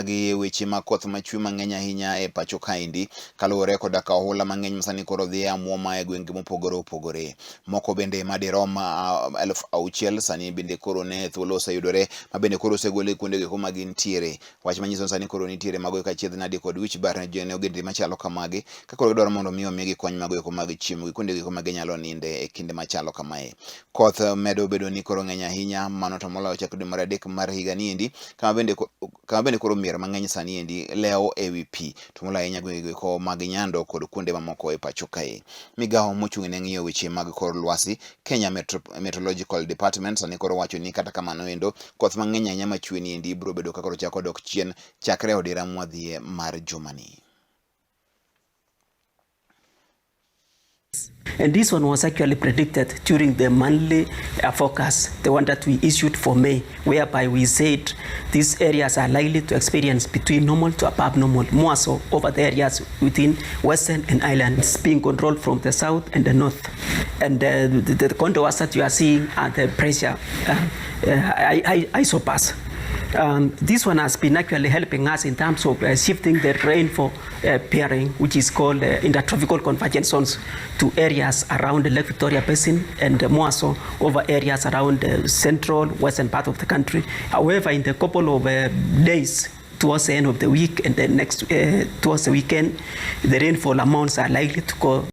gi weche mag koth machwe mang'eny ahinya e pacho kaendi kaluwore koda ka ohula mang'eny masani koro dhi e amuoma e gwenge mopogore opogore. Moko bende madirom 6,000 sani bende koro ne thuolo oseyudore ma bende koro osegol e kuonde go ma gintiere. Wach manyiso ni sani koro nitiere mago eko achiedh nadi kod wich bar ne ogendni machalo kamagi ka koro gidwaro mondo mi omigi kony mago eko mag chiemo gi kuonde go ma ginyalo ninde e kinde machalo kamae. Koth medo bedo ni koro ng'eny ahinya mano to moloyo chak dwe mar adek mar higa ni endi kama bende koro mier mang'eny sani endi lewo e wi pi to moloyo ahinya gwenge go eko mag Nyando kod kuonde mamoko e pacho kae. Migawo mochung' ne ng'iyo weche mag kor lwasi Kenya Meteorological Department sani koro wacho ni kata kamano endo koth mang'eny ahinya machwe ni endi biro bedo ka koro chako dok chien chakre odira mwadhiye mar jumani. And this one was actually predicted during the monthly forecast, the one that we issued for May, whereby we said these areas are likely to experience between normal to above normal, more so over the areas within Western and Islands being controlled from the south and the north. And the contours that you are seeing are the pressure isobars. This one has been actually helping us in terms of shifting the rainfall pairing, which is called intertropical convergence zones, to areas around the Lake Victoria Basin and more so over areas around the central, western part of the country. However, in the couple of days towards the end of the week and the next towards the weekend, the rainfall amounts are likely to go